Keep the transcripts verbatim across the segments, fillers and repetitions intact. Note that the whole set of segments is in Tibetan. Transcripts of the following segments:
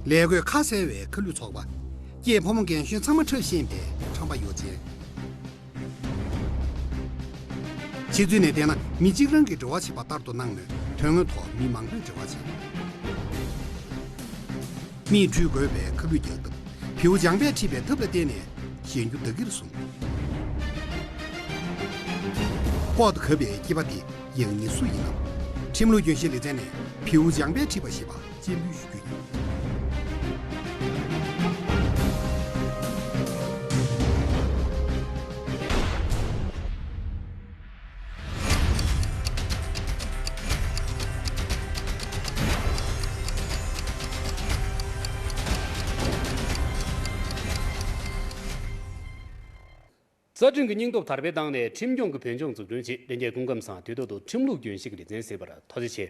ལས་བགོས་ཁ་གསལ་བའི་ཁ་བསླུས་ཚོགས་པ། སྐྱེས་ཕོ་མོ་རྒན་གཞོན་ཚང་མ་འཁྲབ་ཤེས་པའི་ཁྲམ་པ་ཡོ་ཅན། ཕྱི་ཚུལ་ནས་བལྟས་ན་མི་གཅིག་རང་གིས་འབྲེལ་བ་བྱེད་པ་ལྟར་དུ་སྣང་མོད། དོན་དངོས་ཐོག་མི་མང་པོས་འབྲེལ་བ་བྱེད། མིས་འཁྲུད་དགོས་པའི་ཁ་བསླུས་རྒྱག་ཐབས། བེའུ་ལྗང་པས་འཁྲིད་པའི་ཐབས་ལ་བརྟེན་ནས་གཞན་རྒྱུ་བདག་གིར་བཟུང་། ལྐོག་ཏུ་གབ་པའི་སྐྱེས་པ་དེ་ཡང་ནི་སུ་ཡིན་ནམ། ཁྲིམས་ལུགས་རྒྱུན་ཤེས་ལེ་ཚན་ནས་བེའུ་ལྗང་པས་འཁྲིད་པ་ཞེས་པ་སྤྱན་འབུལ་ཞུ་རྒྱུ་ཡིན། རྩ་ཁྲིམས་ཀྱི་སྙིང་སྟོབས་དར་སྤེལ་བཏང་ནས་ཁྲིམས་སྐྱོང་གི་བོད་ལྗོངས་འཛུགས་སྐྲུན་ཆེད་ལྷན་རྒྱས་སྐུ་ཁམས་བཟང་། དུས་ཐོག་ཏུ་ཁྲིམས་ལུགས་རྒྱུན་ཤེས་ཀྱི་ལེ་ཚན་གཟིགས་པར་ཐུགས་རྗེ་ཆེ།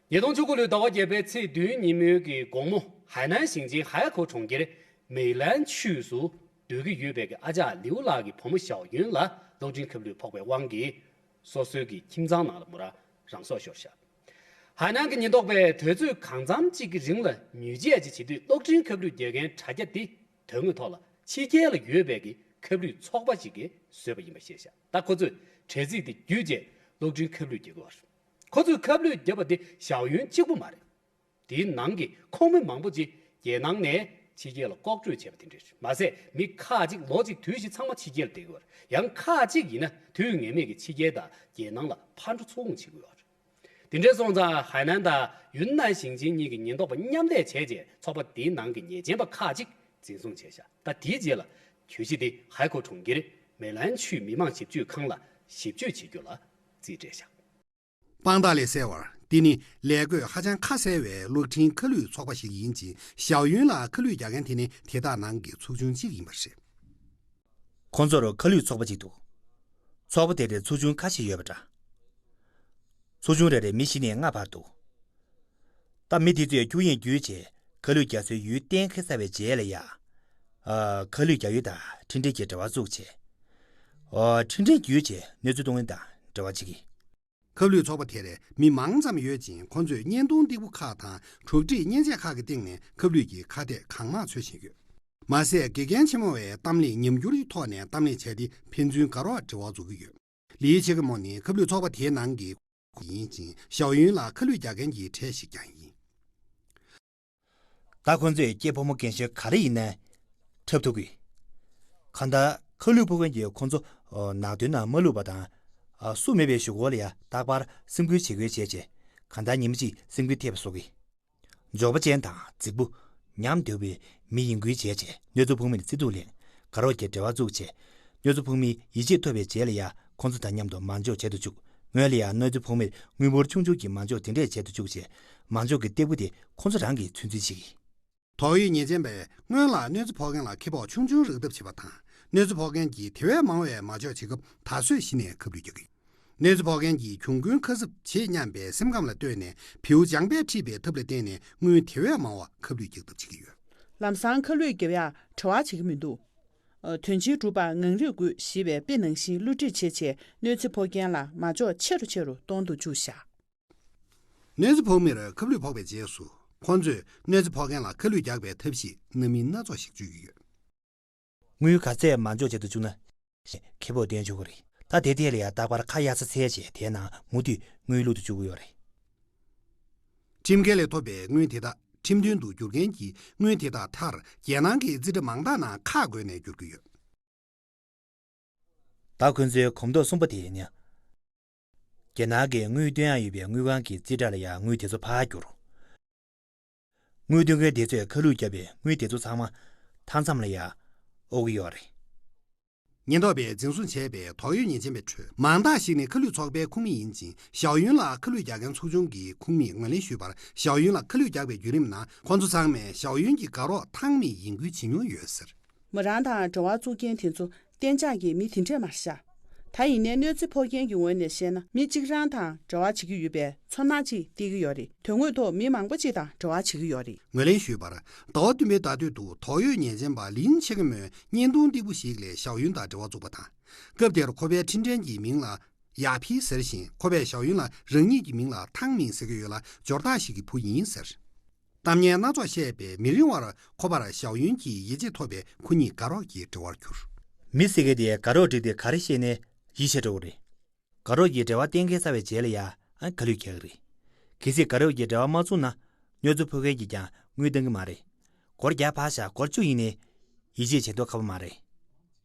ཉིས་སྟོང་བཅུ་དགུ་ལོའི་ཟླ་བ་བརྒྱད་པའི་ཚེས་བདུན་ཉིན་མོའི་གི་དགོང་མོ། ཧའེ་ནན་ཞིང་ཆེན་ཧའེ་ཁོ་གྲོང་ཁྱེར་མེ་ལན་ཆུས་སུ་སྡོད་ཀྱི་ཡོད་པའི་གི་ཨ་ཅག་ལིའུ་ལགས་ཀྱི་བུ་མོ་ཞའོ་ཡུན་ལ་གློག་འཕྲིན་ཁ་བསླུས་ཕོག་པའི་དབང་གིས། སོ་སོའི་གི་ཁྱིམ་ཚང་ནང་ལ་མོ་རང་རང་སྲོག་ཤོར་བཞག་ཧའེ་ནན་གྱི་ཉེན་རྟོག་པས་དུས་ཚོད་གང་འཚམ་གཅིག་གི་རིང་ལ་ཉེས་ཆད་ཅིག་བྱེད་དུས། གློག་འཕྲིན་ཁ་བསླུས་རྒྱག་མཁན་དྲ་རྒྱ་དེ་དོན་དངོས་ཐོག་ལ་ཕྱི་རྒྱལ་ལ་ཡོད་པའི་གི་ཁ་བསླུས་ཚོགས་པ་ཞིག་གིས་བཟོས་པ་ཡིན་པ་ཤེས་བཞག་ད་ཁོ་ཚོས་དྲ་ཚིགས་དེ་བརྒྱུད་རྗེས་གློག་འཕྲིན་ཁ་བསླུས་རྒྱག་གི་ཡོད་རེད། ཁོ་ཚོས་ཁ་བསླུས་བརྒྱབ་པ་དེ་ཞའོ་ཡུན་གཅིག་པུ་མ་རེད། དེའི་ནང་གི་ཁོངས་མི་མང་པོ་ཅིག་རྒྱལ་ནང་ནས་ཕྱི་རྒྱལ་ལ་ལྐོག་སྤྲོད་བྱས་པ་དེ་འདྲ་རེད། མ་ཟད་མི་ཁག་ཅིག་ལོ་གཅིག་དུས་བཞི་ཚང་མ་ཕྱི་རྒྱལ་ལ་བསྡད་ཀྱི་ཡོད་རེད། ཡང་ཁག་ཅིག་ཡིན་ན་དུས་ངེས་མེད་ཀྱི་ཕྱི་རྒྱལ་དང་རྒྱལ་ནང་ལ་ཕར་འགྲོ་ཚུར་འོང་བྱེད་ཀྱི་ཡོད་རེད། དེ་འདྲ་སོང་ཙང་ཧའེ་ནན་དང་ཡུན་ནན་ཞིང་ཆེན་གཉིས་ཀྱི་ཉེན་རྟོག་པ་མཉམ་ལས་བྱས་རྗེས་ཚོགས་པ་དེའི་ནང་གི་ཉེས་ཅན་པ་ཁག་ཅིག་འཛིན་བཟུང་བྱས་བཞག་ད་དེའི་རྗེས་ལ་གྱོད་གཞི་དེ་ཧའེ་ཁོ་གྲོང་ཁྱེར་མེ་ལན་ཆུས་མི་དམངས་ཞིབ་དཔྱོད་ཁང་ལ་ཞིབ་དཔྱོད་བྱེད་རྒྱུ་ལ་རྩིས་སྤྲད་བཞག་དཔང་རྟགས་ལས་གསལ་བར། འདི་ནི་ལས་བགོས་ཧ་ཅང་ཁ་གསལ་བའི་གློག་འཕྲིན་ཁ་བསླུས་ཚོགས་པ་ཞིག་ཡིན་ཅིང་། ཞའོ་ཡུན་ལ་ཁ་བསླུས་རྒྱག་མཁན་དེ་ནི་དེ་དག་ནང་གི་ཚོགས་ཆུང་གཅིག་ཡིན་པ་རེད། ཁོང་ཚོར་ཁ་བསླུས་ཚོགས་པ་གཅིག་འདུག་ཚོགས་པ་དེ་ལ་ཚོགས་ཆུང་ཁ་ཤས་ཡོད་པ་འདྲ། ཚོགས་ཆུང་རེ་རེར་མི་བཞི་ནས་ལྔ་བར་འདུག་ད་མི་དེ་ཚོས་རྒྱུ་ཡིན་རྒྱུ་བྱས་ཁ་བསླུས་རྒྱག་སའི་ཡུལ་གཏན་འཁེལ་ཚར་བའི་རྗེས་ལ་ཡ། ཨ། ཁ་བསླུས་རྒྱག་ཡུལ་དང་འཕྲིན་ཕྲན་གྱི་འབྲེལ་བ་བཙུགས་བྱས། ཨ། འཕྲིན་ཕྲན་བརྒྱུད་བྱས་གནས་ཚུལ་གཏོང་མཁན་དང་འབྲེལ་བ་བྱེད་ཀྱི། ཁ་བསླུས་ཚོགས་པ་དེར་མི་མང་ཙམ་ཡོད་ཅིང་། ཁོ་ཚོས་བརྙན་ཐུང་སྟེགས་བུ་ཁག་དང་གྲོགས་འདྲིས་མཉེན་ཆས་ཁག་གི་སྟེང་ནས་ཁ་བསླུས་ཀྱི་ཁ་གཏད་གང་མང་འཚོལ་བཞིན་ཡོད། མ་ཟད་དགེ་རྒན་ཆེན་མོ་བས་གཏམ་གླེང་ཉམས་འགྱུར་གྱི་ཐོག་ནས་གཏམ་གླེང་བྱས་ཏེ་ཕན་ཚུན་དགའ་རོགས་འབྲེལ་བ་འཛུགས་ཀྱི་ཡོད། ལི་ཆེ་གེ་མོ་ནི་ཁ་བསླུས་ཚོགས་པ་དེའི་ནང་གི་ཡིན་ཅིང་། ཞའོ་ཡུན་ལ་ཁ་བསླུས་རྒྱག་མཁན་གྱི་གྲས་ཤིག་ཀྱང་ཡིན། ད་ཁོ་ཚོས་སྐྱེས་ཕོ་མོ་རྒན་གཞོན་ག་རེ་ཡིན་ནའི་འཁྲབ་ཐུབ་ཀྱི། གང་ལྟར་ཁ་བསླུས་ཕོག་མཁན་གྱིས་ཁོ་ཚོ་ནག་དོན་ནང་མ་བླུགས་པ་དང་། སུ་མེད་པའི་གཞུག་གུ་ལ་ཡང་རྟག་པར་སེམས་ཁུར་བྱེད་དགོས་བྱས་བྱས། གང་ལྟར་ཉི་མ་གཅིག་སེམས་འགུལ་ཐེབས་པ་བཟོ་གི། འབྱོར་པ་ཅན་དང་རྫིག་པོ། ཉམས་དོད་པའི་མི་ཡིན་ཁུལ་བྱས་བྱས་གནོད་འཚེ་ཕོག་མིར་བརྩི་འདུག་ལེན། དགའ་རོགས་ཀྱི་འབྲེལ་བ་བཙུགས་བྱས། གནོད་འཚེ་ཕོག་མིའི་ཡིད་ཆེས་ཐོབ་པའི་རྗེས་ལ་ཡང་ཁོང་ཚོ་དང་མཉམ་དུ་མ་འཇོག་བྱེད་དུ་བཅུག་སྔོན་ལ་ཡང་གནོད་འཚེ་ཕོག་མིར་དངུལ་འབོར་ཆུང་ཆུང་གི་མ་འཇོག་དེ་འདྲས་བྱེད་དུ་བཅུག་བྱས། མ་འཇོག་གི་སྟེགས་བུ་དེ་ཁོང་ཚོ་རང་གིས་ཚོད་འཛིན་བྱེད་ཀྱི། དོགས་ཡོད་ཉེས་ཅན་པས་སྔོན་ལ་གནོད་འཚེ་ཕོག་མཁན་ལ་ཁེ་སྤོགས་ཆུང་ཆུང་རག་ཐབས་བྱེད་པ་དང་། གནོད་འཚེ་ཕོག་མཁན་གྱིས་དེ་བས་མང་བའི་མ་འཇོག་བྱེད་སྐབས་ད་གཟོད་གཞི་ནས་ཁ་བསླུས་རྒྱག་གི། གནོད་འཚེ་ཕོག་མཁན་གྱིས་གྱོང་གུན་ཁ་གསབ་བྱེད་སྙམ་པའི་སེམས་ཁམས་ལ་ལྟོས་ནས་བེའུ་ལྗང་པས་ཁྲིད་པའི་ཐབས་ལ་བརྟེན་ནས་དངུལ་དེ་བས་མང་བ་ཁ་བསླུས་རྒྱག་ཐབས་བྱེད་ཀྱི་ཡོད། ལམ་སང་ཁ་བསླུས་རྒྱབ་ཡག་བྲེལ་བ་བྱེད་ཀྱི་མི་འདུག་ཨ། དོན་ཆེན་སྒྲུབ་པ་ངང་རིག་དགོས་ཞེས་པའི་དཔེ་ནང་བཞིན་བསླུ་བྲིད་བྱེད་ཆེད་གནོད་འཚེ་ཕོག་མཁན་ལ་མ་འཇོག་ཆེ་རུ་ཆེ་རུ་གཏོང་དུ་བཅུག་བཞག་གནོད་འཚེ་ཕོག་མིར་ཁ་བསླུས་ཕོག་པའི་རྗེས་སུ། ཁོང་ཚོས་གནོད་འཚེ་ཕོག་མཁན་ལ་ཁ་བསླུས་རྒྱག་པའི་ཐབས་ཤེས་སྣ་མིན་སྣ་ཚོགས་ཤིག་སྤྱོད་ཀྱི་ཡོད། དངུལ་ག་ཚད་མ་འཇོག་བྱེད་དུ་བཅུག་ན། ཁེ་སྤོགས་འདོན་ཆོག་གི་རེད། ད་དེ་ཐད་ལ་ཡང་རྟག་པར་ཁ་གཡར་ས་འཚོལ་བྱས་དེའི་ནང་མུ་མཐུད་དངུལ་བླུག་ཏུ་བཅུག་གི་ཡོད་རེད། ཁྲིམས་འགལ་ལས་ཐོབ་པའི་དངུལ་དེ་དག་ཁྲིམས་མཐུན་དུ་བསྒྱུར་མཁན་གྱིས་དངུལ་དེ་དག་མཐར་རྒྱལ་ནང་གི་རྩིས་ཁྲ་མང་དག་ནང་ཁག་བགོས་ནས་བསྒྱུར་གྱི་ཡོད། ད་ཁོ་ཚོའི་གོམ་ཐོག་གསུམ་པ་དེ་ཡིན། རྒྱལ་ནང་གི་དངུལ་བཏོན་ཡག་ཡོད་པའི་དངུལ་ཁང་གི་རྩིས་ཁྲ་ལ་ཡང་དངུལ་དེ་ཚོ་ཕར་བསྒྱུར། དངུལ་བཏོན་མཁན་དེ་ཚོས་ཁ་བསླུས་བརྒྱབ་པའི་དངུལ་དེ་ཚོ་ཚང་མ་མཐའ་མཚམས་ལ་ཡང་དབོར་གྱི་ཡོད་རེད། ཉེན་རྟོག་པས་འཛིན་བཟུང་བྱས་པའི་དོགས་ཡོད་ཉེས་ཅན་པའི་ཁྲོད་མང་དག་ཞིག་ནི་ཁ་བསླུས་ཚོགས་པའི་ཁོངས་མི་ཡིན་ཅིང་། ཞའོ་ཡུན་ལ་ཁ་བསླུས་རྒྱག་མཁན་ཚོགས་ཆུང་གི་ཁོངས་མིས་ངོས་ལེན་ཞུས་པར། ཞའོ་ཡུན་ལ་ཁ་བསླུས་རྒྱག་པའི་བརྒྱུད་རིམ་ནང་ཁོང་ཚོ་ཚང་མས་ཞའོ་ཡུན་གྱི་དགའ་རོགས་ཐང་མིས་ཡིན་ཁུལ་བྱེད་མྱོང་ཡོད་ཟེར། མོ་རང་དང་འབྲེལ་བ་བཙུགས་མཁན་དེ་ཚོ་གཏན་འཇགས་ཀྱི་མི་དེ་འདྲས་མ་རེད་ཤག་ད་ཡིན་ནའི་གནོད་འཚེ་ཕོག་མཁན་གྱི་ངོས་ནས་བཤད་ན། མི་གཅིག་རང་དང་འབྲེལ་བ་བྱེད་ཀྱི་ཡོད་པའི་ཚོར་སྣང་ཅིག་སྟེར་གྱི་ཡོད་རེད། དོན་དངོས་ཐོག་མི་མང་པོ་ཅིག་དང་འབྲེལ་བ་བྱེད་ཀྱི་ཡོད་རེད། ངོས་ལེན་ཞུས་པར། ཟླ་བ་བདུན་པའི་ཟླ་སྟོད་དུ་དོགས་ཡོད་ཉེས་ཅན་པ་ལིན་ཆེ་གེ་མོས་བརྙན་ཐུང་སྟེགས་བུ་ཞིག་ལས་ཞའོ་ཡུན་དང་འབྲེལ་བ་བཙུགས་པ་དང་། སྐབས་དེར་ཁོ་པའི་འཕྲིན་ཕྲན་གྱི་མིང་ལ་ཡ་ཕི་ཟེར་ཞིང་། ཁོ་པས་ཞའོ་ཡུན་ལ་རང་ཉིད་ཀྱི་མིང་ལ་ཐང་མིང་ཟེར་གྱི་ཡོད་ལ། སྦྱོར་བདག་ཞིག་གི་བུ་ཡིན་ཟེར། གཏམ་ངན་སྣ་ཚོགས་བཤད་པས་མི་རིང་བར་ཁོ་པར་ཞའོ་ཡུན་གྱིས་ཡིད་ཆེས་ཐོབ་པས་ཁོ་གཉིས་དགའ་རོགས་ཀྱི་འབྲེལ་བར་གྱུར། མི་ཟེར་མཁན་དེ་དགའ་རོགས་འགྲིག་སྟེ་ག་རེ་བཤད་ནའི་ཡིད་ཆེས་འགྲོ་གི་རེད། དགའ་རོགས་ཀྱི་འབྲེལ་བ་གཏན་འཁེལ་ཚར་བའི་རྗེས་ལ་ཡང་ཁ་ལུད་རྒྱག་གི་རེད། གལ་སྲིད་དགའ་རོགས་ཀྱི་འབྲེལ་བ་མ་བཙུགས་ན་གནོད་འཚེ་ཕོག་མཁན་གྱིས་ཀྱང་དངུལ་གཏང་གི་མ་རེད། སྒོར་བརྒྱ་ཕར་བཞག་སྒོར་བཅུ་ཡིན་ནའི་ཡིད་ཆེས་བྱེད་མདོག་ཁ་པོ་མ་རེད།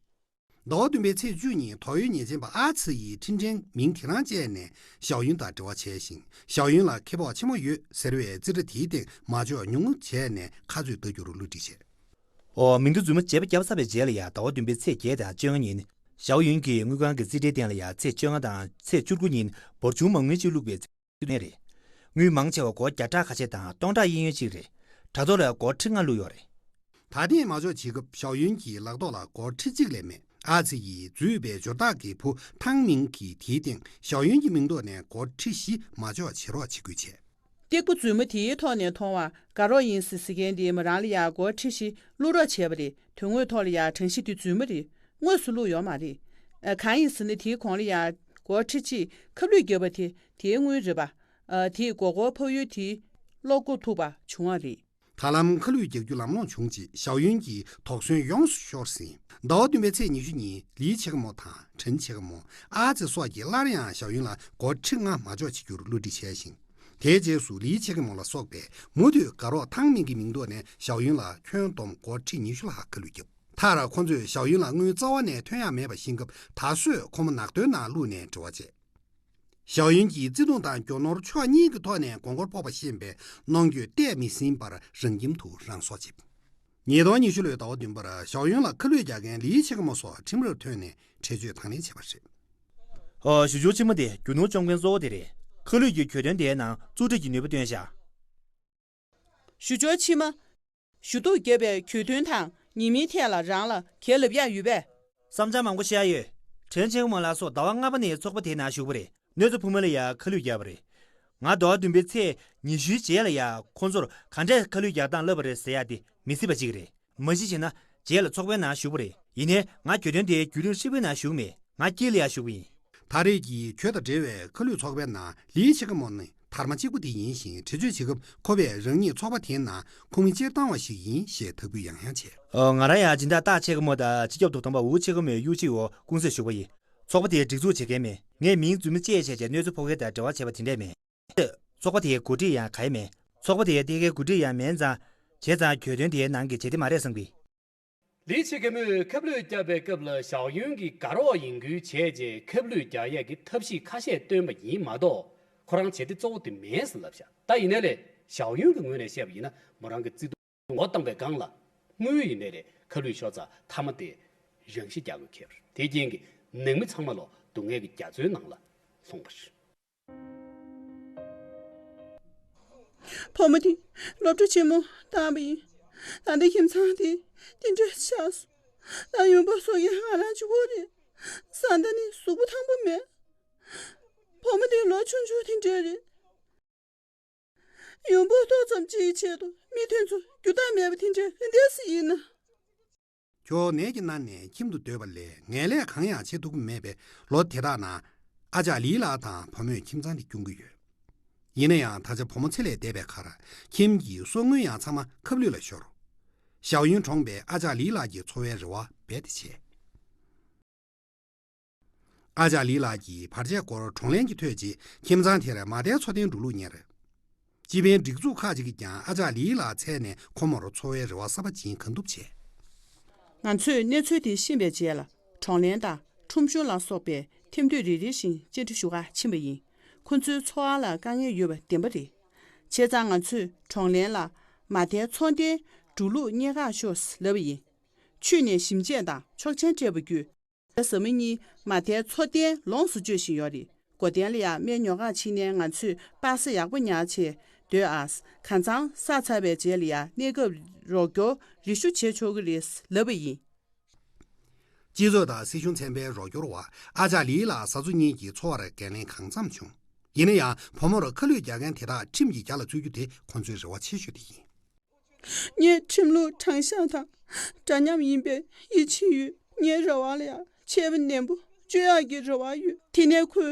ཟླ་བ་བདུན་པའི་ཚེས་བཅུ་ཉིན་དོགས་ཡོད་ཉེས་ཅན་པ་ཨ་ཚི་ཡིས་འཕྲིན་ཕྲན་མིང་དེ་རང་སྤྱད་ནས་ཞའོ་ཡུན་དང་འབྲེལ་བ་བྱས་ཤིང་། ཞའོ་ཡུན་ལ་ཁེ་སྤོགས་ཆེན་མོ་ཡོད་ཟེར་བའི་རྩིས་ཁྲ་དེའི་སྟེང་མ་འཇོག་ཉུང་ངུ་བྱས་ནས་ཁ་རྩོད་ལྟ་རྒྱུར་བསླུ་བྲིད་བྱས། ཨོ། མིང་འདི་རྫུན་མ་བྱས་པ་བརྒྱབ་ཚར་བའི་རྗེས་ལ་ཡང་ཟླ་བ་བདུན་པའི་ཚེས་བརྒྱད་དང་བཅོ་ལྔ་ཉིན་ཞའོ་ཡུན་གྱིས་དངུལ་ཁང་གི་རྩིས་ཁྲའི་སྟེང་ལ་ཡང་ཚེས་བཅོ་ལྔ་དང་ཚེས་བཅུ་དགུ་ཉིན་འབོར་ཆུང་མ་དངུལ་གཅིག་བླུགས་པའི་རྩིས་ནས་རེད། དངུལ་མང་ཆེ་བ་སྒོར་བརྒྱ་ཕྲག་ཁ་ཤས་དང་སྟོང་ཕྲག་གཡས་གཡོན་གཅིག་རེད། དྲ་ཐོག་ལ་སྒོར་ཁྲི་ལྔ་བླུགས་ཡོད་རེད། ད་ཐེངས་མ་འཇོག་བྱེད་སྐབས་ཞའོ་ཡུན་གྱི་ལག་ཐོག་ལ་སྒོར་ཁྲི་གཅིག་ལས་མེད། ཨ་ཚི་ཡིས་འཛུལ་བའི་འབྱོར་བདག་གི་བུ་ཐང་མིང་གིས་དེའི་སྟེང་ཞའོ་ཡུན་གྱི་མིང་ཐོག་ནས་སྒོར་ཁྲི་བཞི་མ་འཇོག་བྱེད་རོགས་བྱེད་དགོས་བྱས། སྟེགས་བུ་རྫུན་མ་དེའི་ཐོག་ནས་མཐོང་བ་དགའ་རོགས་ཡིན་ཟེར་ཟེར་མཁན་དེས་མོ་རང་ལ་ཡང་སྒོར་ཁྲི་བཞི་བླུགས་རོགས་བྱས་པ་རེད། དོན་དངོས་ཐོག་ལ་ཡང་གྲངས་གཞི་དེ་རྫུན་མ་རེད། དངོས་སུ་བླུགས་ཡོད་མ་རེད། ཨ། གང་ཡིན་ཟེར་ན་དེའི་གོང་ལ་ཡང་སྒོར་ཁྲི་གཅིག་ཁ་བསླུས་བརྒྱབ་པ་དེ་དེའི་དངུལ་རེད་པ། ཨ། དེས་མགོ་སྐོར་ཕབ་ཡུལ་དེའི་བློ་བཀོད་ཐུབ་པ་བྱུང་བ་རེད། ད་ལམ་ཁ་བསླུས་རྒྱག་རྒྱུ་ལམ་ལྷོང་བྱུང་རྗེས་ཞའོ་ཡུན་གྱི་དོགས་ཟོན་ཡོངས་སུ་ཤོར་ཟིན། ཟླ་བ་བདུན་པའི་ཚེས་ཉི་ཤུ་ཉིན་ལི་ཆེ་གེ་མོ་དང་ཁྲེན་ཆེ་གེ་མོ། ཨ་ཙི་སོགས་ཀྱིས་སླར་ཡང་ཞའོ་ཡུན་ལ་སྒོར་ཁྲི་ལྔ་མ་འཇོག་བྱེད་རྒྱུར་བསླུ་བྲིད་བྱས་ཤིང་། དེའི་རྗེས་སུ་ལི་ཆེ་གེ་མོ་ལ་སོགས་པས་མུ་མཐུད་དགའ་རོགས་ཐང་མིང་གི་མིང་ཐོག་ནས་ཞའོ་ཡུན་ལ་ཁྱོན་བསྡོམས་སྒོར་ཁྲི་ཉི་ཤུ་ལྷག་ཁ་བསླུས་བརྒྱབ། མཐར་ཁོ་ཚོས་ཞའོ་ཡུན་ལ་དངུལ་རྩ་བ་ནས་ཐོན་ཡག་མེད་པ་ཤེས་སྐབས་ད་གཟོད་ཁོ་མོ་ནག་དོན་ནང་བླུགས་ནས་འབྲེལ་བ་བྱས། ཞའོ་ཡུན་གྱིས་བརྩེ་དུང་དང་རྒྱུ་ནོར་ཕྱོགས་གཉིས་ཀྱི་ཐོག་ནས་མགོ་སྐོར་ཕོག་པ་ཤེས་པས་གནོང་འགྱོད་གཏད་མི་ཟིན་པར་རང་ཁྱིམ་དུ་རང་སྲོག་བཅད། ཉིས་སྟོང་ཉི་ཤུ་ལོའི་ཟླ་བ་བདུན་པར་ཞའོ་ཡུན་ལ་ཁ་བསླུས་རྒྱག་མཁན་ལི་ཆེ་གེ་མོ་སོགས་ཁྲིམས་རར་ཐོན་ནས་འགྲེལ་བརྗོད་དང་ལེན་བྱས་པ་རེད། ཨོ། ཞུ་སྦྱོར་ཕྱི་མ་དེ་རྒྱུ་ནོར་བཅོམ་མཁན་གཙོ་བོ་དེ་རེད། ཁ་བསླུས་ཀྱི་གྱོད་དོན་དེའི་ནང་རྩུབ་སྤྲད་ཀྱི་ནུས་པ་བཏོན་ཤག་ཞུ་སྦྱོར་ཕྱི་མ། ཞུ་གཏུག་བརྒྱབ་པའི་གྱོད་དོན་དང་ཉེས་མིང་ཐད་ལ་རང་ལ་གྱེས་ལབ་ཡག་ཡོད་པས། བསམ་འཆར་མང་པོ་བཤད་ཡོད། ཁྲེན་ཆེན་མོ་ལགས་སོགས་ཟླ་བ་ལྔ་པ་ནས་ཚོགས་པ་དེའི་ནང་ཞུགས་པ་རེད། གནོད་འཚེ་ཕོག་མི་ལ་ཡང་ཁ་བསླུས་བརྒྱབ་པ་རེད། ང་ཟླ་བ་བདུན་པའི་ཚེས་ཉི་ཤུའི་རྗེས་ལ་ཡང་ཁོང་ཚོར་ག་འདྲས་ཁ་བསླུས་རྒྱག་སྟངས་བསླབས་པ་རེད་ཟེར་ཡག་དེ་མི་སྲིད་པ་ཅིག་རེད། མ་གཞི་བྱས་ན་རྗེས་ལ་ཚོགས་པའི་ནང་ཞུགས་པ་རེད། ཡིན་ནའི་ང་གྱོད་དོན་དེའི་བརྒྱུད་རིམ་ཧྲིལ་པོའི་ནང་ཞུགས་མེད། ང་དཀྱིལ་ལ་ཡང་ཞུགས་པ་ཡིན། ད་རེས་ཀྱི་གྱོད་དང་འབྲེལ་བའི་ཁ་བསླུས་ཚོགས་པའི་ནང་ལི་ཆེ་གེ་མོ་ནི་དར་མ་གཅིག་པུ་དེ་ཡིན་ཞིང་། འགྲེལ་བརྗོད་བྱེད་སྐབས་ཁོ་པས་རང་ཉིད་ཚོགས་པ་དེའི་ནང་ཁོངས་མི་སྤྱིར་བཏང་བ་ཞིག་ཡིན་ཞེས་དག་འབུལ་ཡང་ཡང་བྱས། ཨོ། ང་རང་ཡང་སྦྱིན་བདག་སྟག་ཆེ་གེ་མོ་དང་སྤྱི་ཁྱབ་ཐོབ་ཐང་པ་ཝུ་ཆེ་གེ་མོའི་གཡོ་ཇུས་འོག་ཀུང་སིར་ཞུགས་པ་ཡིན། ཚོགས་པ་དེའི་སྒྲིག་འཛུགས་བྱེད་མཁན་མེད། ངས་མིང་རྫུན་མ་བཅས་བྱས་བྱས་གནོད་འཚེ་ཕོག་མཁན་དང་འབྲེལ་བ་བྱས་པ་དེ་འདྲས་མེད། ཚོགས་པ་དེའི་འགོ་ཁྲིད་ཡང་གང་ཡང་མེད། ཚོགས་པ་དེའི་གཏན་འཁེལ་འགོ་ཁྲིད་ཡང་མིན་ཙང་། བྱས་ཙང་གྱོད་དོན་དེའི་ནང་གི་བྱེད་གཏེ་མ་རེད་བསམ་གི། ལི་ཆེ་གེ་མོས་ཁ་བསླུས་བརྒྱབ་པའི་སྐབས་ལ་ཞའོ་ཡུན་གྱི་དགའ་རོགས་ཡིན་ཁུལ་བྱས་རྗེས་ཁ་བསླུས་རྒྱག་ཡས་ཀྱི་ཐབས་ཤེས་ཁ་ཤས་བཏོན་པ་ཡིན་མ་གཏོགས། ཁོ་རང་བྱེད་གཏེ་གཙོ་བོ་དེ་མིན་ཟེར་ལབ་ཤག་ད་ཡིན་ནའི་ལས་ཞའོ་ཡུན་གྱི་ངོས་ནས་བཤད་པ་ཡིན་ན། མོ་རང་གི་བརྩེ་དུང་ངོ་བཏང་པའི་སྒང་ལ། དངུལ་ཡིན་ནའི་ལས་ཁ་བསླུས་ཤོར་ཙང་མཐའ་མ་དེ་རང་ཤི་རྒྱག་དགོས་ཁེལ་བ་རེད། དེ་རྐྱེན་གྱིས་ནང་མི་ཚང་མ་ལོ་སྡུག་བསྔལ་གྱི་རྒྱ་མཚོའི་ནང་ལ་ལྷུང་བ་རེད། བུ་མོ་དེ་སློབ་གྲྭ་ཆེན་མོ་བཏང་བ་ཡིན། ད་ལྟ་ཁྱིམ་ཚང་དེ་དེ་འདྲ་ཆགས་སོང་། ད་ཡོང་འབབ་བཟོ་མཁན་ང་རང་གཅིག་པོ་རེད། བཟའ་ཟླ་ནི་གཟུགས་པོ་ཐང་པོ་མེད། བུ་མོ་དེ་ལོ་ཆུང་ཆུང་དེ་འདྲ་རེད། ཡོང་འབབ་ཏོག་ཙམ་ཅིག་གི་ཆེད་དུ་མི་དེ་ཚོ་རྒྱུ་དག་མེད་པ་དེ་འདྲ་ག་འདྲ་སེ་ཡིན་ན། ཁྱོད་ནད་ཀྱིས་མནར་ནས་ཁྱིམ་དུ་སྡོད་པ་ལས་ངན་ལས་གང་ཡང་བྱེད་ཐུབ་ཀྱི་མེད་པས། ལོ་དེ་དག་ནང་ཨ་ཅག་ལི་ལགས་དང་བུ་མོས་ཁྱིམ་ཚང་དེ་སྐྱོང་གི་ཡོད། ཡིན་ན་ཡང་ད་ཆ་བུ་མོ་ཚེ་ལས་འདས་པའི་ཁར་ཁྱིམ་གྱི་གསོག་དངུལ་ཡང་ཚང་མ་ཁ་བསླུས་ལ་ཤོར། ཞའོ་ཡུན་གྲོངས་པས་ཨ་ཅག་ལི་ལགས་ཀྱི་འཚོ་བའི་རེ་བ་རྦད་དེ་ཆད། ཨ་ཅག་ལི་ལགས་ཀྱིས་བར་ཆད་སྐོར་གྲོང་ལྷན་གྱིས་ཐོས་རྗེས་ཁྱིམ་ཚང་དེར་མ་མཐའི་འཚོ་རྟེན་འགྲོ་ལུགས་གཉེར། སྤྱི་ཕན་སྒྲིག་འཛུགས་ཁག་ཅིག་གིས་ཀྱང་ཨ་ཅག་ལི་ལགས་འཚོལ་ནས་ཁོ་མོར་འཚོ་བའི་རེ་བ་གསར་པ་སྦྱིན་གང་ཐུབ་བྱས། ང་ཚོས་གནས་ཚུལ་དེ་ཤེས་པའི་རྗེས་ལ་གྲོང་ལྷན་དང་ཁྲོམ་གཞུང་ལ་སོགས་པའི་ཐེམ་འདུས་རེ་རེ་བཞིན་བཅར་འདྲི་ཞུ་གར་ཕྱིན་པ་ཡིན། ཁོ་ཚོའི་འཚོ་བ་ལ་དཀའ་ངལ་ཡོད་པ་བདེན་པ་རེད། བྱས་ཙང་ང་ཚོས་གྲོང་ལྷན་ལ་མ་མཐའི་འཚོ་རྟེན་འགྲོ་ལུགས་གཉེར་གར་ཤོག་ལབ་པ་ཡིན། ཁྱོན་ནས་ཞིབ་དཔྱད་དང་ཆོག་མཆན་སྤྲད་པ་བརྒྱུད། བཟའ་མི་གཉིས་མ་མཐའི་འཚོ་རྟེན་ལོངས་སུ་སྤྱོད་བཞིན་ཡོད་རེད། སྒོ་གཏན་ལ་ཡང་སྨན་ཉོ་གར་ཕྱིན་ནས་ང་ཚོས་པ་སེ་ཡག་པོ་ཉར་བྱས་སྡོད་ཨ། གང་ཚང་ཟ་ཚར་བའི་རྗེས་ལ་ཡང་གནས་སྐབས་རོགས་སྐྱོར་རེ་ཞུ་བྱེད་ཆོག་གི་རེད་ལབ་པ་ཡིན། སྤྱི་ཚོགས་དང་སྲིད་གཞུང་ཚན་པའི་རོགས་སྐྱོར་འོག་ཨ་ཅག་ལི་ལགས་བཟའ་ཚོ་གཉིས་ཀྱི་འཚོ་བར་འགན་ལེན་གང་འཚམ་བྱུང་། ཡིན་ན་ཡང་བུ་མོར་ཁ་བསླུས་རྒྱག་མཁན་དེ་དག་ཁྲིམས་ཀྱི་རྒྱ་ལ་འཛུལ་རྒྱུ་དེ་ཁོང་ཚོའི་རེ་བ་ཆེ་ཤོས་དེ་ཡིན། ངས་ཁྲིམས་ལུགས་དྲང་གཞག་དང་འདྲ་མཉམ་ཡིན་པའི་ཡིད་ཆེས་ཡོད། ངའི་རེ་བ་ལ་ཡང་ཆད་པ་ནན་པོ་གཅོད་ཡག་གི་རེ་བ་ཡོད། དེ་ནས་ཁོས་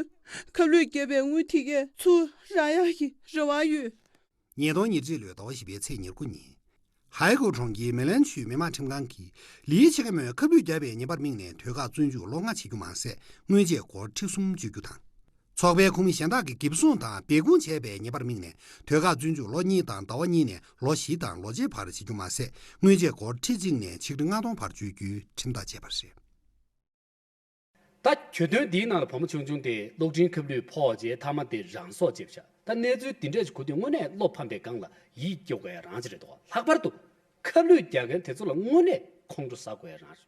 ཁ་བསླུས་བརྒྱབ་པའི་དངུལ་དེ་གས་ཚུར་རག་ཡག་གི་རེ་བ་ཡོད། ཉིས་སྟོང་ཉེར་གཅིག་ལོའི་ཟླ་བ་བཞི་པའི་ཚེས་ཉེར་དགུ་ཉིན། ཧའེ་གོ་གྲོང་ཁྱེར་མེ་ལན་ཆུས་མི་དམངས་ཁྲིམས་ཁང་གིས་ལིའི་ཆི་ཁེ་མོས་ཁ་བསླུས་བརྒྱབ་པའི་ཉེས་པར་དམིགས་ནས་དུས་བཀག་བཙོན་འཇུག་ལོ་ལྔ་བྱེད་རྒྱུ་མ་ཟད། དངུལ་ཆད་སྒོར་ཁྲི་གསུམ་གཅོད་རྒྱུ་དང་། ཚོགས་པའི་ཁོངས་མི་གཞན་དག་གིས་འགེབས་སྲུང་དང་སྦས་སྐུང་བྱས་པའི་ཉེས་པར་དམིགས་ནས་དུས་བཀག་བཙོན་འཇུག་ལོ་གཉིས་དང་ཟླ་བ་གཉིས་ནས་ལོ་བཞི་དང་ལོ་ཕྱེད་བར་བྱེད་རྒྱུ་མ་ཟད། དངུལ་ཆད་སྒོར་ཁྲི་གཅིག་ནས་ཆིག་ཁྲི་ལྔ་སྟོང་བར་གཅོད་རྒྱུའི་ཁྲིམས་ཐག་བཅད་པ་རེད། ད་གྱོད་དོན་འདིའི་ནང་ལ་བུ་མོ་ཆུང་ཆུང་དེ་གློག་འཕྲིན་ཁ་བསླུས་ཕོག་རྗེས་མཐའ་མ་དེ་རང་སྲོག་བཅད་པ་ཤག་ད་གནས་ཚུལ་འདི་འདྲ་ཞིག་གོ་དུས་དངོས་གནས་བློ་ཕམ་པའི་སྒང་ལ་ཡིད་སྐྱོ་དགོས་ཡ་རང་ཞིག་རེད་འདུག་ལྷག་པར་དུ་ཁ་བསླུས་རྒྱག་མཁན་དེ་ཚོ་ལ་དངོས་གནས་ཁོང་ཁྲོ་ཟ་དགོས་ཡ་རང་རེད།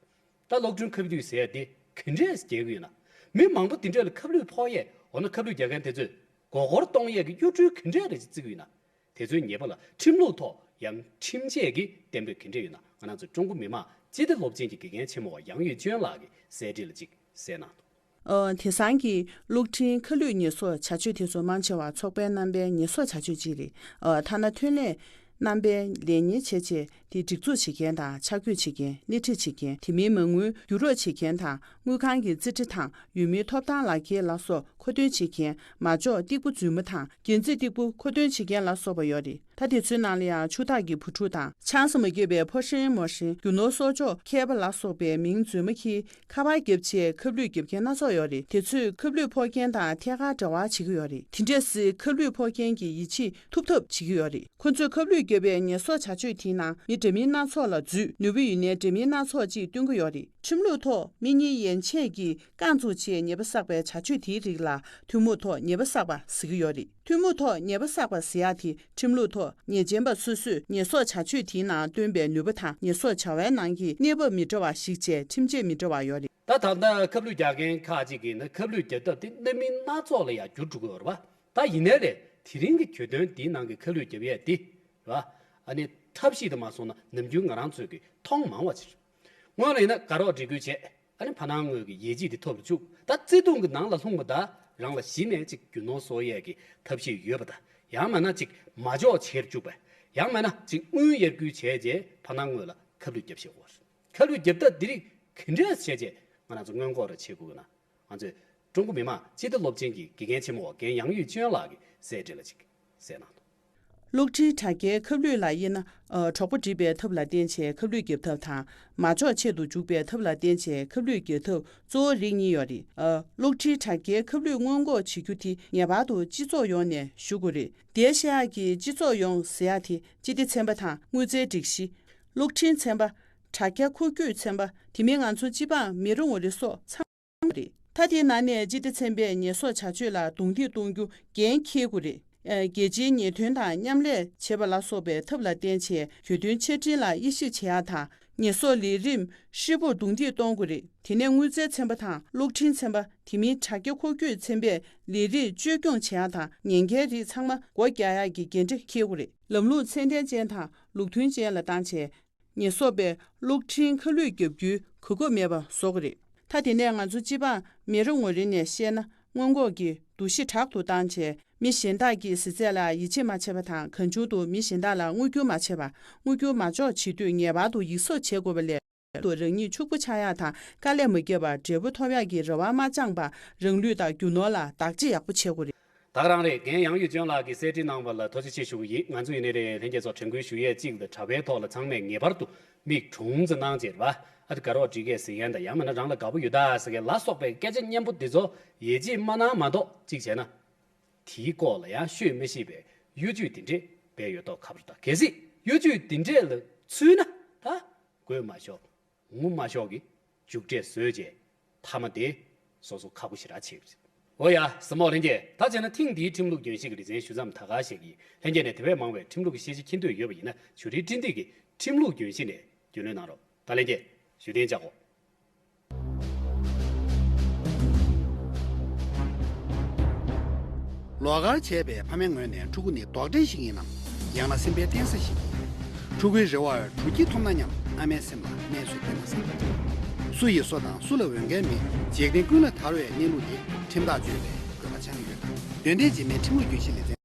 ད་གློག་འཕྲིན་ཁ་བསླུས་ཟེར་ཡ་དེ་ག་འདྲས་རྒྱག་གི་ཡོད་ན། མི་མང་པོ་འདི་འདྲས་ལ་ཁ་བསླུས་ཕོག་ཡས། འོ་ན་ཁ་བསླུས་རྒྱག་མཁན་དེ་ཚོས་མགོ་སྐོར་གཏོང་ཡས་ཀྱི་གཡོ་འཕྲུལ་ག་འདྲས་རེ་ཞིག་བརྩི་གི་ཡོད་ན། དེ་ཚོའི་ཉེས་པ་ལ་ཁྲིམས་ལུགས་ཐོག་ཡང་ཁྲིམས་ཆད་ཀྱི་གཏན་འབེབས་ག་འདྲས་ཡོད་ན། ང་རང་ཚོ་ཀྲུང་གོ་མི་དམངས་སྤྱི་བདེ་སློབ་ཆེན་གྱི་དགེ་རྒན་ཆེན་མོ་བ་ཡང་ཡུས་ཅོན་ལགས་ཀྱིས་གསལ་བསྒྲགས་ལ་གཅིག་གསལ་གནང་འདུག་ཨ། དེང་སང་གི་གློག་འཕྲིན་ཁ་བསླུས་ཉེས་གསོག་བྱ་སྤྱོད་དེ་ཚོ་མང་ཆེ་བ་ཚོགས་པའི་རྣམ་པའི་ཉེས་གསོག་བྱ་སྤྱོད་ཅིག་རེད། ཨ། ཐ་ན་ཐོན་ལས་རྣམ་པའི་ལས་གཉེར་བྱས་རྗེས་དེ་སྒྲིག་འཛུགས་བྱེད་མཁན་དང་ཆ་བགོས་བྱེད་མཁན། སྣེ་ཁྲིད་བྱེད་མཁན། དེ་མིན་མ་དངུལ་བསྒྱུར་རོགས་བྱེད་མཁན་དང་། དངུལ་ཁང་གི་རྩིས་ཁྲ་དང་ཡུལ་མིའི་ཐོབ་ཐང་ལག་ཁྱེར་ལ་སོགས་མཁོ་འདོན་བྱེད་མཁན། མ་འཇོག་སྟེགས་བུ་རྫུན་མ་དང་། འགན་རྩིས་སྟེགས་བུ་མཁོ་འདོན་བྱེད་མཁན་ལ་སོགས་པ་ཡོད་རེད། ད་དེ་ཚོའི་ནང་ལ་ཡང་ཆུ་འཐག་གི་བུ་ཕྲུག་དང་། ཆང་ས་མ་བརྒྱབ་པའི་ཕོ་ཧྲེང་མོ་ཧྲེང་། རྒྱུ་ནོར་གསོག་འཇོག་མཁས་པ་ལ་སོགས་པའི་མིང་རྫུན་མ་འཁྱེར་ཁ་པར་བརྒྱབ་བྱས་ཁ་བསླུས་རྒྱབ་མཁན་སྣ་ཚོགས་ཡོད་རེད། དེ་ཚོས་ཁ་བསླུས་ཕོག་མཁན་དང་ཐད་ཀར་འབྲེལ་བ་བྱེད་ཀྱི་ཡོད་རེད། དེ་འདྲས་སེ་ཁ་བསླུས་ཕོག་མཁན་གྱི་ཡིད་ཆེས་ཐུབ་ཐབས་བྱེད་ཀྱི་ཡོད་རེད། ཁོ་ཚོས་ཁ་བསླུས་བརྒྱབ་པའི་ཉེས་གསོག་བྱ་སྤྱོད་དེའི་ནང་མི་འདྲ་མིན་སྣ་ཚོགས་ལ་འཛུལ། ནུས་པ་ཡོད་ནའི་འདྲ་མིན་སྣ་ཚོགས་ཅིག་སྟོན་གྱི་ཡོད་རེད། ཁྲིམས་ལུགས་ཐོག་མི་གཉིས་ཡན་ཆད་ཀྱིས་རྐང་བཙུགས་བྱས་ཉེས་པ་བསགས་པའི་བྱ་སྤྱོད་དེའི་རིགས་ལ་ཐུན་མོང་ཐོག་ཉེས་པ་བསགས་པ་ཟེར་གྱི་ཡོད་རེད། ཐུན་མོང་ཐོག་ཉེས་པ་བསགས་པ་ཟེར་ཡག་དེ་ཁྲིམས་ལུགས་ཐོག་ཉེས་ཅན་པ་སོ་སོས་ཉེས་གསོག་བྱ་སྤྱོད་དེའི་ནང་བཏོན་པའི་ནུས་པ་དང་། ཉེས་གསོག་བྱ་བའི་ནང་གི་གནས་བབ་མི་འདྲ་བ་གཞིགས་བྱས་ཁྲིམས་ཆད་མི་འདྲ་བ་ཡོད་རེད། ད་ད་ལྟ་ཁ་བསླུས་རྒྱག་མཁན་ཁག་ཅིག་གིས་ནི་ཁ་བསླུས་རྒྱག་ཐབས་དེ་རྣམ་སྨིན་སྣ་ཚོགས་ལ་ཡང་བསྒྱུར་འགྲོ་གི་ཡོད་རེད་པ། ད་ཡིན་ནའི་རེད། དེ་རིང་གི་གྱོད་དོན་འདིའི་ནང་གི་ཁ་བསླུས་རྒྱབ་ཡས་འདི་རེད་པ། ཨ་ནི་ཐབས་ཤེས་དེ་མ་སོང་ན་ནམ་རྒྱུན་ང་རང་ཚོས་ཀྱི་མཐོང་མང་བ་ཅིག་སྔོན་ལ་ཡིན་ན་དགའ་རོགས་སྒྲིག་བཀོད་བྱས། ཨ་ནི་ཕ་ནང་ངོས་ཀྱི་ཡིད་ཆེས་དེ་ཐོབ་ཏུ་བཅུག་ད་བརྩེ་དུང་གི་ནང་ལ་ལྷུང་བ་དང་། རང་ལ་གཞི་ནས་ཅིག་རྒྱུ་ནོར་གསོག་ཡས་ཀྱི་ཐབས་ཤེས་ཡོད་པ་དང་། ཡང་མིན་ན་ཅིག་མ་འཇོག་བྱེད་བཅུག་པ། ཡང་མིན་ན་ཅིག་དངུལ་ཡར་སྐུལ་བྱས་རྗེས་ཕ་ནང་ངོས་ལ་ཁ་བསླུས་རྒྱབ་ཤེས་དགོས། ཁ་བསླུས་རྒྱབ་ཐབས་འདི་རིགས་ག་འདྲས་བྱས་རྗེས་ང་རང་ཚོ་སྔོན་འགོག་རེ་བྱེད་དགོས་ན། ང་ཚོས་ཀྲུང་གོ་མི་དམངས་སྤྱི་བདེ་སློབ་ཆེན་གྱི་དགེ་རྒན་ཆེན་མོ་བ་རྒན་ཡང་ཡུས་ཅོན་ལགས་ཀྱིས་གསལ་བསྒྲགས་ལ་གཅིག་གསལ་གནང་འདུག་གློག་འཕྲིན་དྲ་རྒྱའི་ཁ་བསླུས་ལ་དབྱེ་ན། ཨ། གྲོགས་པོ་སྒྲིག་པའི་ཐབས་ལ་བརྟེན་བྱས་ཁ་བསླུས་རྒྱབ་ཐབས་དང་། མ་འཇོག་ཆེད་དུ་འཇུག་པའི་ཐབས་ལ་བརྟེན་བྱས་ཁ་བསླུས་རྒྱག་ཐབས་གཙོ་བོ་རིགས་གཉིས་ཡོད་རེད། ཨ། གློག་འཕྲིན་དྲ་རྒྱའི་ཁ་བསླུས་སྔོན་འགོག་བྱེད་རྒྱུ་དེ་ངེས་པར་དུ་སྤྱི་ཚོགས་ཡོངས་ནས་ཞུ་དགོས་རེད། དེའི་བཤད་ཡག་གི་སྤྱི་ཚོགས་ཡོངས་ཟེར་ཡག་དེ་སྤྱི་བདེ་ཚན་པ་དང་། དངུལ་རྩའི་སྒྲིག་གཞི། གློག་འཕྲིན་ཚན་པ། དྲ་རྒྱ་འཁོར་སྐྱོད་ཚན་པ། དེ་མིན་ང་ཚོ་སྤྱི་འབངས་མི་རེ་ངོ་རེ་སོགས་ཚང་མ་རེད། ད་དེའི་ནང་ནས་སྤྱི་བདེ་ཚན་པས་ཉེས་གསོག་བྱ་སྤྱོད་ལ་རྡུང་རྡེག་གཏོང་རྒྱུ་འགན་འཁྱེར་དགོས་རེད། ཨ། རྒྱལ་སྤྱིའི་ཉེས་དོན་དང་མཉམ་ལས་བྱེད་པ་ལ་སོགས་པའི་ཐབས་ལ་བརྟེན་བྱས་གྱོད་དོན་ཆ་འཕྲིན་ལ་དབྱེ་ཞིབ་བྱེད་ཡག་དང་། ཉེས་གསོག་ལས་རིམ་ཧྲིལ་པོར་རྡུང་རྡེག་གཏོང་དགོས་རེད། དེ་ནས་དངུལ་རྩའི་ཚན་པ་དང་གློག་འཕྲིན་ཚན་པ། དེ་མིན་དྲ་རྒྱ་འཁོར་སྐྱོད་ཚན་པས་ལས་རིགས་བཅོས་སྐྱོང་བྱེད་ཡག་དང་། ཉེན་ཁའི་རིགས་ཚང་མ་སྒོ་རྒྱག་ཡག་གི་འགན་འཁྲི་འཁྱེར་དགོས་རེད། ལམ་ལུགས་ཚད་ལྡན་ཅན་དང་ལུགས་མཐུན་ཅན་ལ་བཏང་བྱས། ཉེས་གསོག་པས་གློག་འཕྲིན་ཁ་བསླུས་རྒྱག་རྒྱུའི་གོ་སྐབས་མེད་པ་བཟོ་དགོས་རེད། ད་དེ་ནས་ང་ཚོ་སྤྱི་འབངས་མི་རེ་ངོ་རེ་ནས་བཤད་ན། སྔོན་འགོག་གི་འདུ་ཤེས་དྲག་ཏུ་བཏང་བྱས། མི་གཞན་དག་གི་གཟི་རྩད་ལ་ཡིད་ཆེས་མ་བྱེད་པ་དང་། གང་བྱུང་དུ་མི་གཞན་དག་ལ་དངུལ་སྒྱུར་མ་བྱེད་པ། དངུལ་སྒྱུར་མ་འཇོག་བྱེད་དུས་ངེས་པར་དུ་ཡིག་གཟུགས་བྱེད་དགོས་པ་ལས། དུ་རང་ཉིད་ཕྱུག་པོ་ཆགས་ཡག་དང་། དཀའ་ལས་མ་བརྒྱབ་པར་འབྲས་བུ་ཐོབ་ཡག་གི་རེ་བ་མ་བཅངས་པར། རང་ལུས་དང་རྒྱུ་ནོར་ལ་བདག་གཅེས་ཡག་པོ་བྱེད་དགོས་རེད། ད་ག་རང་རེད། རྒན་ཡང་ཡུས་ཅོན་ལགས་ཀྱིས་གསལ་བསྒྲགས་གནང་བ་ལ་ཐུགས་རྗེ་ཆེ་ཞུ་གི་ཡིན། ང་ཚོ་ཡིན་ནའི་རེད། ལྷན་རྒྱས་ཚོ་དྲན་སྐུལ་ཞུ་ཡས་གཅིག་ལ་དྲ་བའི་ཐོག་ལ་ཚང་མས་ངེས་པར་དུ་མིག་གྲོངས་ཙམ་གནང་བྱས་རེད་པ། ཨ་དེ་དགའ་རོགས་སྒྲིག་གས་ཟེར་མཁན་དང་། ཡང་མིན་ན་རང་ལ་དགའ་པོ་ཡོད་ད་ཟེར་མཁན་ལ་སོགས་པའི་སྐད་ཆ་སྙན་པོ་འདི་ཚོ་ཡིད་ཆེས་མ་གནང་མ་གཏོགས། གཅིག་བྱས་ན་དེའི་སྐོར་ལ་ཡང་ཤོད་མི་ཤེས་པའི་གཡོ་ཇུས་དེ་འདྲས་སྤེལ་ཡོད་མདོག་ཁ་པོ་རེད། ད་གལ་སྲིད་གཡོ་ཇུས་དེ་འདྲས་ལ་ཚུད་ན་ད་དགོས་མ་ཤོག་ངུ་མ་ཤོག་གི་མཇུག་འབྲས་བཟོས་རྗེས་མཐའ་མ་དེ་སོ་སོ་ཁག་པོ་ཞེ་དྲག་ཆེ་གི་རེད། འོ་ཡ། ཟབ་མོ་ལྷན་རྒྱས། ད་བྱས་ན་ཐེངས་འདིའི་ཁྲིམས་ལུགས་རྒྱུན་ཤེས་ཀྱི་ལེ་ཚན་ཞུ་མཚམས་ད་ག་བཞག་གི་ཡིན། ལྷན་རྒྱས་ནས་དེ་བས་མང་བའི་ཁྲིམས་ལུགས་ཀྱི་ཤེས་བྱ་མཁྱེན་འདོད་ཡོད་པ་ཡིན་ན། ཇུ་རིའི་སྤྲིན་ཐིག་གི་ཁྲིམས་ལུགས་རྒྱུན་ཤེས་ནས་རྒྱུས་ལོན་གནང་རོགས། ད་ལྷན་རྒྱས་བཞུགས་གདན་འཇགས་གོ། ལོགས་བཀར་བྱས་པའི་ཕ་མའི་ངོས་ནས་ཕྲུ་གུ་ནི་རྡོག་ཁྲེས་ཤིག་ཡིན་ནམ། ཡང་ན་སེམས་པའི་རྟེན་ས་ཤིག་ཡིན། ཕྲུ་གུའི་རེ་བར་དྲོ་སྐྱིད་ཐོབ་ན་སྙམ། ཨ་མའི་སེམས་ལ་གནས་ཚུལ་དེ་མ་བསམ། སུ་ཡི་སོ་དང་སུ་ལ་འོས་འགན་མེད། འཇིག་རྟེན་ཀུན་ལ་དར་བའི་གནས་ལུགས་དེ་ཁྲིམས་ཐག་གཅོད་པའི་དགོས་པ་ཆགས་ཡོད། ཡོན་ཏན་འཛིན་མའི་ཁྲིམས་ལུགས་རྒྱུན་ཤེས་ལེ་ཚན།